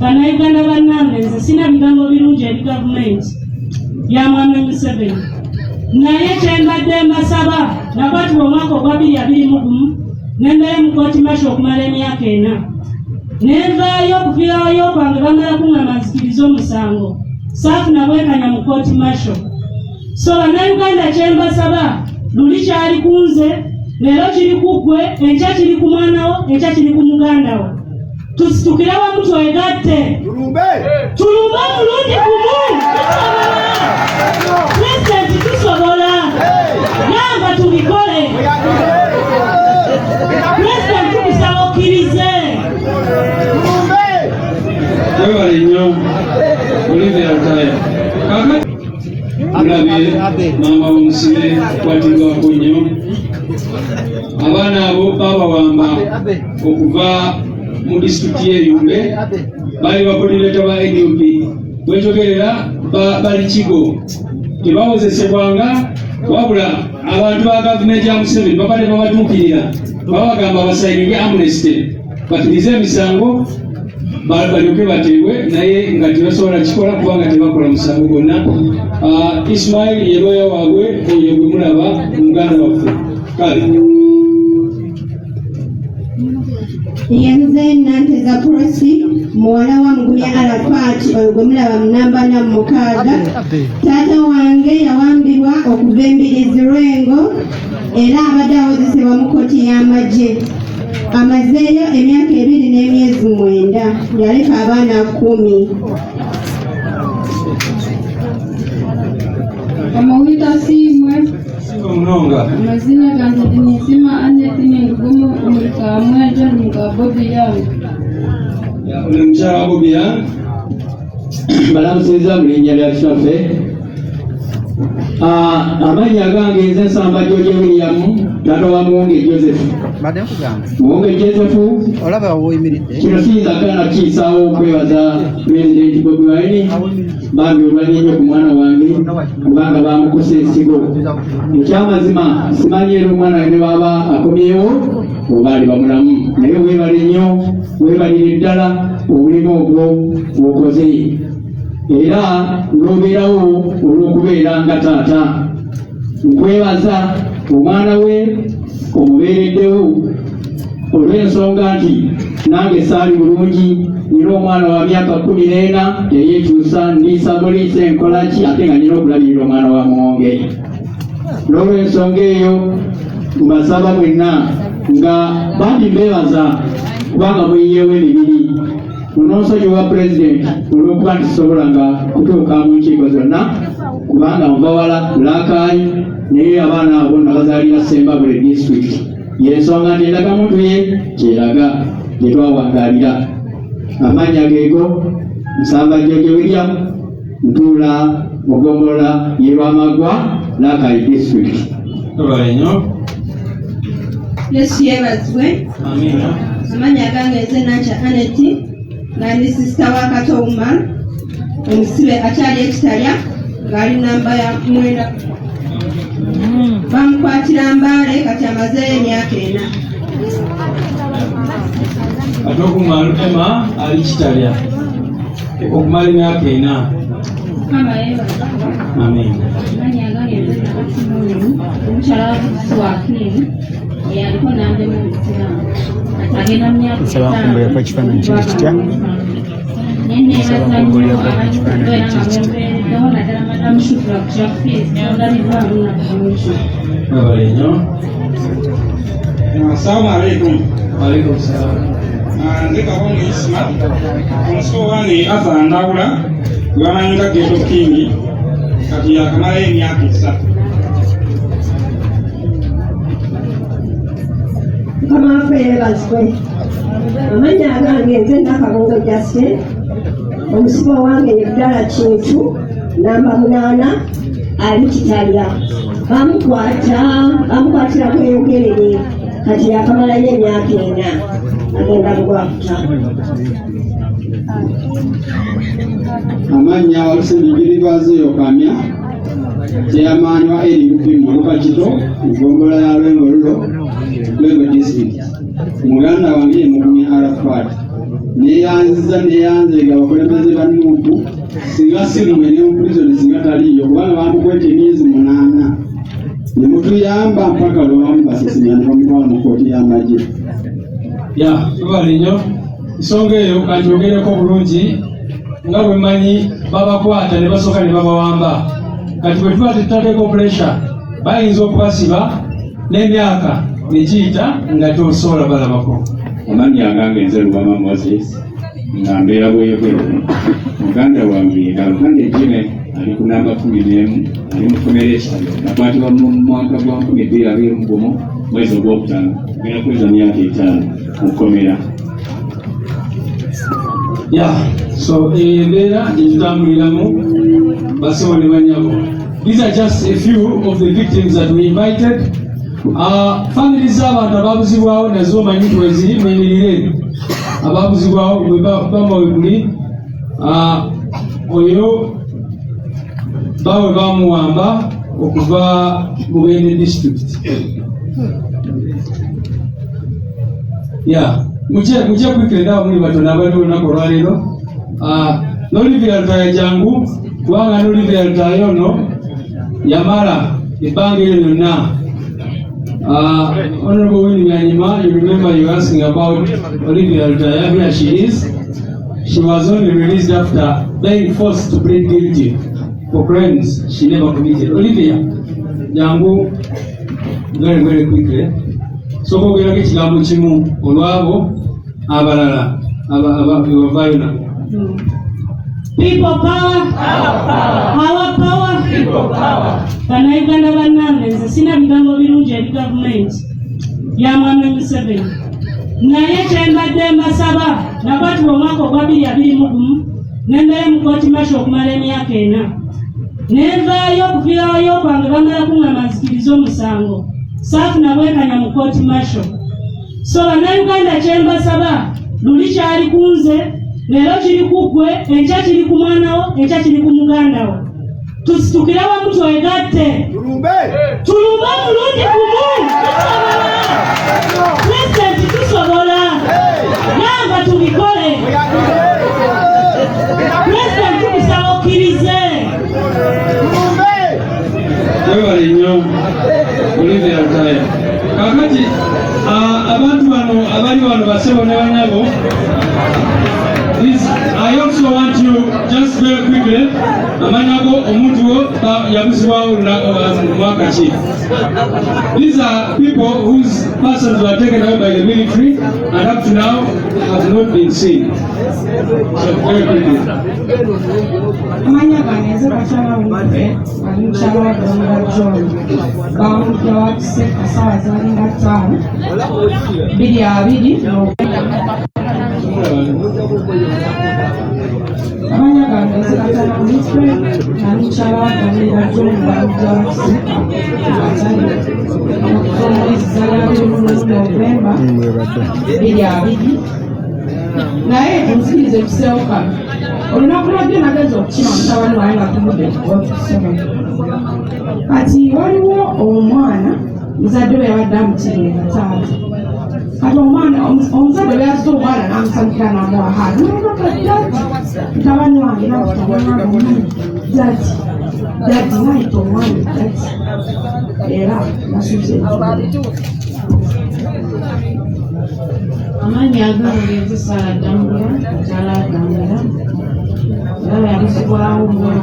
Bannayuganda bannange, nze sina bigambo birungi eri gavumenti ya Mwami Museveni, naye kyembadde mbasaba, nakwatibwa omwaka ogwa 2021 nembeera mu kooti martial okumala emyaka 4, nenvaayo. Okuviirayo kwange bamala kuŋŋamba nzikirize omusango, saafuna bwenkanya mu kooti martial. So Bannayuganda, kyembasaba, luli kyali ku nze, leero kiri ku ggwe, enkya kiri ku mwana wo, enkya kiri ku muganda wo. Tusitukire wamu, twegatte, tulumbe omulundi gumu. Tusobola, Pulezidenti, tusobola. Yamba tubikole. Pulezidenti, tukusaba okkirize. Webale nnyo, Olivia Lutaya. Kakati mulabye maama w'omusibe kwatibwako nnyo. Abaana abo babawamba okuva mu disitulikiti y'e Yumbe, baali ba coordinator ba NUP. Bwenjogerera bali Kigo, tebawozesebwanga, wabula abantu ba gavumenti ya Museveni babadde babatuukirira, babagamba basayininge amnesty, bakkirize emisango, balyoke bateebwe, naye nga tebasobola kikola kubanga tebakola musango gwonna. Ismail ye looya waabwe oyo gwe mulaba, muganda waffe. Kale. Yenze Nanteza Prosi, muwala wa Mugumya Arafat, oyo gwe mulaba mu namba 46. Taata wange yawambibwa okuva Embirizi Lwengo, era abadde awozesebwa mu kkooti y'amagye. Amazeeyo emyaka 2 n'emyezi 9. Yaleka abaana 10. Amawita siimwe. Singa munonga. Amazina gange Ninsima Aneti, nindugumu omuri Kamwengye, ndi muka Bobi Young. Oli mukyala wa Bobi Young. Balamusiza mu linnya lya Kitaffe. Amannya gange nze Nsamba George William, taata wa Muwonge Joseph. Mbadde nkugamba. Muwonge Joseph. Olaba woyimiridde. Kino siyinza gaana kiyisaawo okwebaza Pulezidenti Bobi Wine. Bambi olwanye nnyo ku mwana wange, kubanga bamukusa ensigo. Ekyamazima simanyi era omwana wange ne baba akomyewo oba ali bamulamu, naye weebale nnyo, weebalire ddala omulimu ogwo gwokoze, era n'obeerawo olw'okubeera nga taata. Nkwebaza omwana we omubeereddewo, olw'ensonga nti nange saali bulungi. Nina omwana wa myaka 14, teyeekyusa, ndiisa muliisa, enkola ki, ate nga nina okulabirira omwana wa Muwonge. N'olw'ensonga eyo mbasaba mwenna nga bambi mbeebaza kubanga muyiyeewo emibiri. Onoonsonyiwa, Pulezidenti, olw'okuba nti sisobola nga kutuuka mu nkiiko zonna kubanga nva wala Rakai, naye abaana abo nabazaalira Sembabule Disitulikiti. Yensonga nti endagamuntu ye kyeraga gye twawangaalira. Amannya geego Nsamba George William, ntuula mu ggombolola y'e Lwamaggwa, Rakai Disitulikiti. Webale nnyo. Yesu yeebazibwe. Amiina. Amannya gange nze Nankya Aneti, nga ndi sister wa Kato Umar, omusibe akyali ekitalya ng'ali namba ya 9. Bamukwatira Mbaale, kati amazeeyo emyaka 4. Ate okumala Emma ali Kitalya okumala emyaka 4. Mukama yeebazibwe. Amiina. Amannya gange nze Nakasimulimu, omukyala wa Bukusu Wakimu, eyaliko namba emu mu Busiraamu. Kati agenda mu myaka Nsaba nkumbulirako ekifaananyi kiri kitya? Neneebaza Nsaba nnyo nkumbulirako abantu ekifaananyi okubeera nga kiri kitya? bempeereddewo, naddala Madamu Shukra Jafiz, tondabibwamu na bulungi. Webale nnyo. Assalamu alaikum. Waalaikum salaam. Nze Kabonge Isma, omusibe wange Arthur Ndawula, gwe bamanyi nga Ghetto King, kati yakamalayo emyaka 3. Mukama waffe yeebazibwe. Amannya agange nze Nakabongo Justin, omusibe wange ye Ddala Kintu, namba 8, ali Kitalya. Bamukwata, bamukwatira Bweyogerere, kati yakamalayo emyaka 4, agenda mu gwakutaano. Amannya Walusimbi Giribazeeyo Kamya, chairman wa NUP Muluka Kito, mu ggombolola ya Lwengo Lulo, Lwengo District. Muganda wange ye Mugumya Arafat. Neyanziza neyanze nga abakulembeze ba NUP, singa si mmwe ne mu prison singa taliiyo, kubanga bamukweta emyezi 8 ne mutuyamba mpaka lwe bamubasesemya ne bamutwala mu kkooti y'amagye. Ya, tubale nnyo. Ensonga eyo kanjogereko bulungi. Nga bwe mmanyi, babakwata ne basooka ne babawamba. Kati bwe tuba tetutaddeko pressure, bayinza okubasiba n'emyaka ne giyita nga tosobola balabako. Amannya agange nze Lubama Moses, nga mbeera Bweyogerere. Muganda wange nga Lukande Jime ali ku namba 11, ali mu kkomera ekitalo. Nakwatibwa mu mwaka gwa 2021, mwezi ogwokutaano. Genda kuweza myaka 5 mu kkomera. Ya, so embeera gyetutambuliramu, basebo ne banyabo. These are just a few of the victims that we invited. Families z'abantu ababuzibwawo nazo omanyi nti weziri. Mwemirire ababuzibwawo bwe bama we muli. Oyo bawe bamuwamba okuva mu Bende district. Ya, mujye mujye quickly, ndaba muli batono abaliwo olunaku olwaleero. N'Olivia Lutaaya, jangu, kubanga n'Olivia Lutaaya ono yamala ebbanga eryo lyonna. Honorable Winnie Byanyima, you remember you asking about Olivia Lutaaya. Here she is. She was only released after being forced to plead guilty for crimes she never committed. Olivia, jangu very very quickly. Sooka ogerako ekigambo kimu olwabo abalala bebavaayo nabo. People power. Our power. Bannayuganda bannange, nze sina bigambo birungi eri gavumenti ya mwami Museveni, naye kyembadde mbasaba, nakwatibwa omwaka ogwa 2021, nembeera mu kooti martial okumala emyaka 4, nenvaayo. Okuviirayo kwange bamala kuŋŋamba nzikirize omusango. Saafuna bwenkanya mu kooti martial. So bannayuganda, kyembasaba, luli kyali ku nze, leero kiri ku ggwe, enkya kiri ku mwana wo, enkya kiri ku muganda wo. Tusitukire wamu, twegatte, tulumbe omulundi gumu. Tusobola, pulezidenti, tusobola. Nanga tubikole. Pulezidenti, tukusaba okkirize. Webale nnyo, Olivia Lutaaya. Kakati abantu bano abali wano, basebo ne banyabo, I also want you just very quickly, amanya go, omuntu wo yabuzibwawo mu mwaka ki. These are people whose persons were taken away by the military and up to now have not been seen. So very quickly. Amanya gange nze Bakyala Winfred, ali mukyala wa Ddamula John. Bamugya wa Kiseka saawa zalinga 5 20. Amanya gange nze Bakyala Winfred, ali mukyala wa Ddamula John. Bamugya wa Kiseka Atali okuva omwezi zali 21 Novemba 20. Naye nzikiriza ekiseewo kano, olunaku lwajjo nageza okukima mutabani wange nga tuvudde ku ssomero. Kati waliwo omwana muzadde we yabadde amukiriza taata. Kati omwana omuzadde we yazze, omwana n'amusanyukira, n'amuwa hug, n'agamba, "Daddy." Mutabani wange n'amuyita, n'agamba, "Daddy, daddy." N'ayita omwana daddy, era nasuuza ebizibu. Amannya agange nze Sara Ddamula, mukyala Ddamula, era yabuzibwawo omwana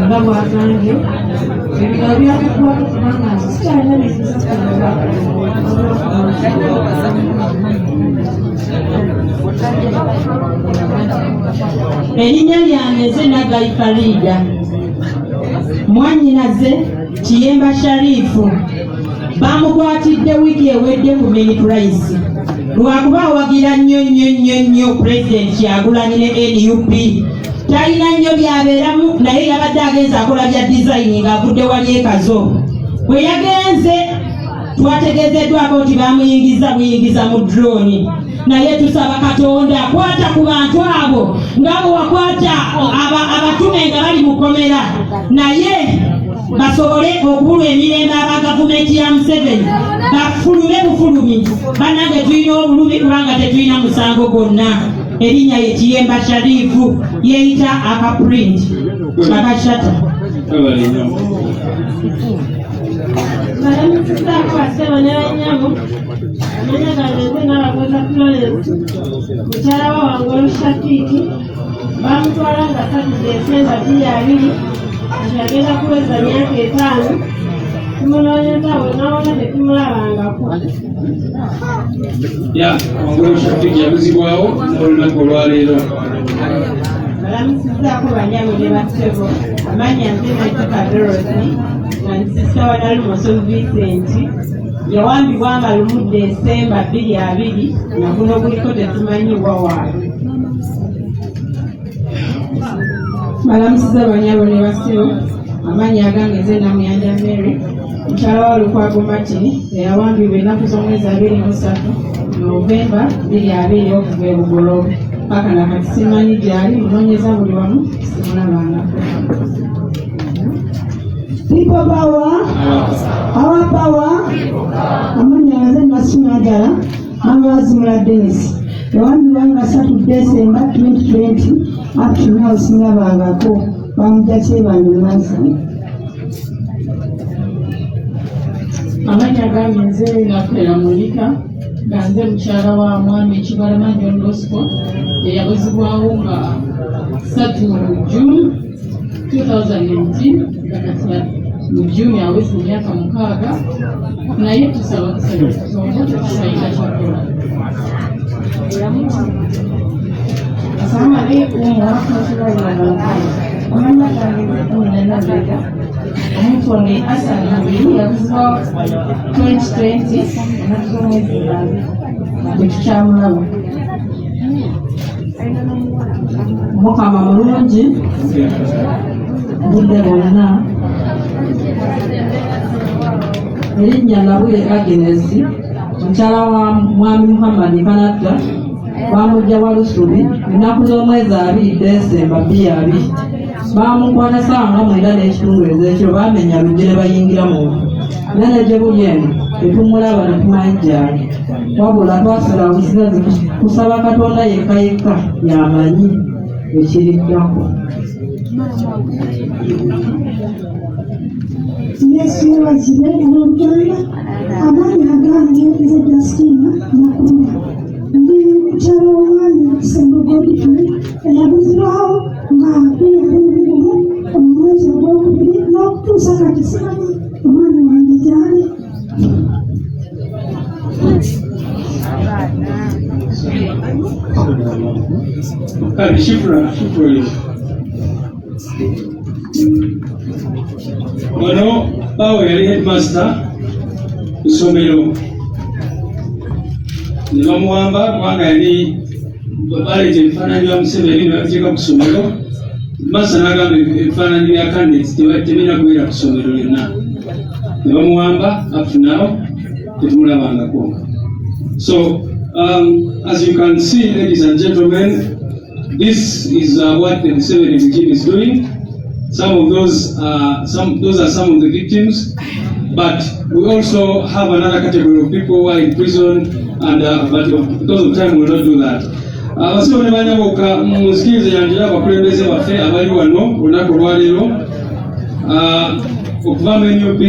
nga bwagambye. Ebigalo byakuggwako kubanga nze sikyalina biyinza. Erinnya lyange nze Nagayi Farida, mwannyinaze Kiyemba Sharifu bamukwatidde wiiki ewedde ku Mini Price lwakuba awagira nnyo nnyo nnyo nnyo Pulezidenti Kyagulanyi ne NUP. Talina nnyo byabeeramu, naye yabadde agenze akola bya design ng'avudde wali ekazo. Bwe yagenze, twategeezeddwako nti bamuyingiza buyingiza mu drone. Naye tusaba Katonda, kwata ku bantu abo nga bwe wakwata abatume nga bali mu kkomera, naye basobole okubulwa emirembe aba gavumenti ya Museveni. Bafulume bufulumi. Bannange, tulina obulumi kubanga tetulina musango gwonna. Erinnya ye Kiyemba Sharifu, yeeyita Akaprint Akashata. Webale nnyo. Balamusizaako bassebo ne bannyabo. Amannya gange nze Naabagoza Florence, mukyala wa Wangolo Shafiiki. Bamutwala nga 3 Desemba 2020, kati agenda kuweza myaka 50. Tumunoonyeza wonna wonna, tetumulabangako. Ya Wangolo Shafiki yabuzibwawo olunaku olwaleero. Balamusizaako bannyabo ne bassebo. Amannya nze Naituka Dorothy, nga nsista wa Nalumoso Vincent. Yawambibwa nga 1 Desemba 2020, nga guno guliko tetumanyiwa waali. Balamusiza banyabo ne bassebo. Amannya agange nze Namuyanja Mary, mukyala wa Lukwago Martin, eyawambibwa ennaku z'omwezi 23 Novemba 2020 okuva e Bugoloobi paka nakati simanyi gyali. Munoonyeza buli wamu, simulabangako. People power, our power. Amannya nze Nasunagala, mama Wazimula Dennis. Yawambibwa nga 3 Desemba 2020, up to now simulabangako. Bamugya Kyebando Nansana. Amannya gange nze Nakwera Monica, nga nze mukyala wa mwami Kibalama John Bosco, eyabuzibwawo nga 3 June 2019, nga kati mu June aweza emyaka 6, naye tusaba kusabira Katonda, tetusalina kyakola. Assalamu alaikum warahmatullahi wabarakatuh. Amannya gange nze Amina Nabega. Omuntu wange Hassan Mubiru yabuzibwa 2020 ennaku z'omwezi 2, tetukyamulaba. Mukama mulungi budde bwonna. Erinnya Nabule Agnes, mukyala wa mwami Muhammad Kanatta. Bamujja Walusubi ennaku z'omwezi 2 Desemba 2020. Bamukwata saawa nga 9:30 ez'ekiro. Bamenya luggi ne bayingira mu nju, naye gye buli eno tetumulaba, tetumanyi gyali, wabula twasula busigazi kusaba Katonda yekka yekka yamanyi ekiriddako. Yesu yeebazibwe oluganda. Amannya agange nze Justina Makula, ndi mukyala w'omwami Kisembo Godfrey, eyabuzibwawo nga 2021 omwezi ogwokubiri, n'okutuusa kati simanyi omwami wange gyali. Kale Shifra, Shifra oyo. Ono bawe yali headmaster ku ssomero ne bamuwamba kubanga yali baleeta ebifaananyi bya Museveni ne babiteeka ku ssomero. Master n'agamba ebifaananyi bya candidates tebirina kubeera ku ssomero lyonna, ne bamuwamba. Up to now tetumulabangako. So as you can see, ladies and gentlemen, this is what the Museveni regime is doing. Some of those, some those are some of the victims, but we also have another category of people who are in prison, and but because of time we will not do that. Abasebo ne banyaboka, munzikirize yanjula abakulembeze baffe abali wano olunaku olwaleero. Okuva mu NUP.